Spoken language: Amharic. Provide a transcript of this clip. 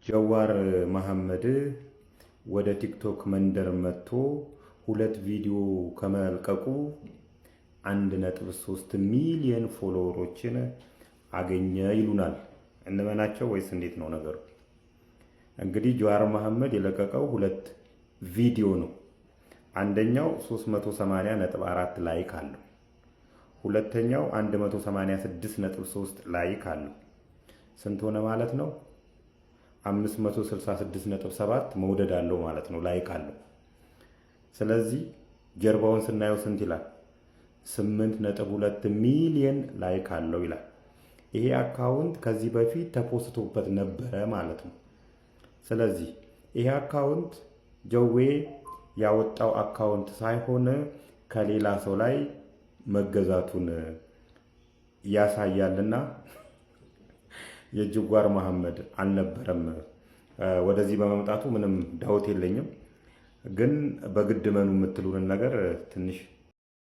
ጀዋር መሐመድ ወደ ቲክቶክ መንደር መጥቶ ሁለት ቪዲዮ ከመልቀቁ 1.3 ሚሊየን follower ኦችን አገኘ ይሉናል። እንመናቸው ወይስ እንዴት ነው ነገሩ? እንግዲህ ጀዋር መሐመድ የለቀቀው ሁለት ቪዲዮ ነው። አንደኛው 380.4 like አለው። ሁለተኛው 186.3 like አለው። ስንት ሆነ ማለት ነው? 566.7 መውደድ አለው ማለት ነው፣ like አለው። ስለዚህ ጀርባውን ስናየው ስንት ይላል? 8.2 ሚሊየን like አለው ይላል። ይሄ account ከዚህ በፊት ተፖስቶበት ነበረ ማለት ነው። ስለዚህ ይሄ account ጀዌ ያወጣው account ሳይሆን ከሌላ ሰው ላይ መገዛቱን ያሳያልና የጀዋር መሐመድ አልነበረም። ወደዚህ በመምጣቱ ምንም ዳውት የለኝም። ግን በግድ መኑ የምትሉንን ነገር ትንሽ